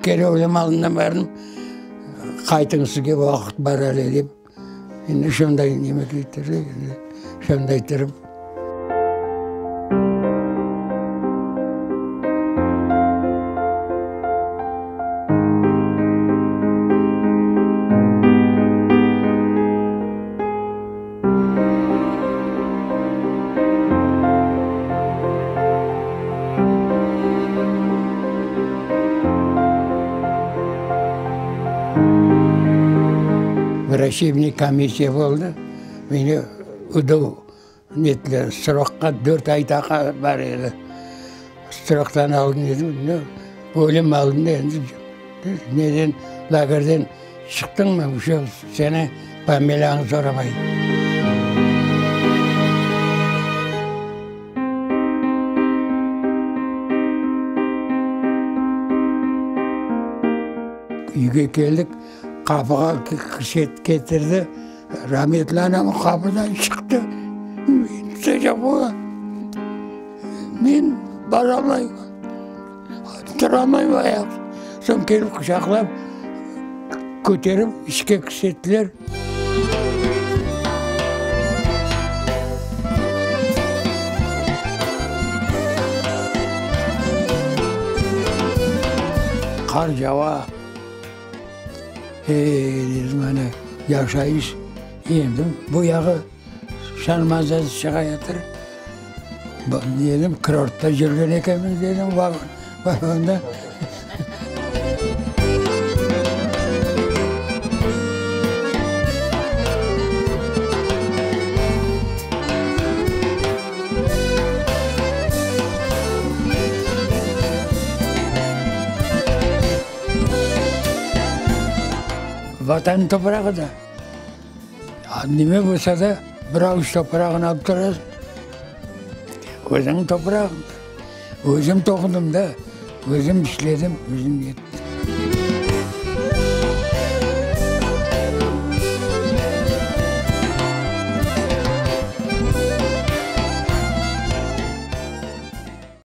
kere ölüm aldından bardım, qaytıñ sizge vaqıt bar ale dep. Endi şunday neme kettirdi, endi şunday turıp. Vraçebnıy komissiya boldı, meni UDO nettiler, srokqa dört ay daa bar edi. Sroktan aldın dedim, ölüm aldında endi neden lagerden Çıqtıñmı, uşa seni familiyañı soramay. Üyge keldik, qapığa ketirdi, rametli anam qapıdan çıqtı. Men baralmayım. Turamayım ayaq. Soñ kelip quçaqlap, köterip içke kirsettiler. Qar yava. Ey, dedim, ana, yaşayış endi bu yağı şan manzarası çıqayatır. Dedim, kurortta yürgen ekenmiz, dedim, vagonda. Vatan toprağı da. Nime bolsa da, bir avuç toprağını alıp turasıñ. Özüñniñ toprağıñ. Özüm toqudım da, özüm işledim, özüm ettim.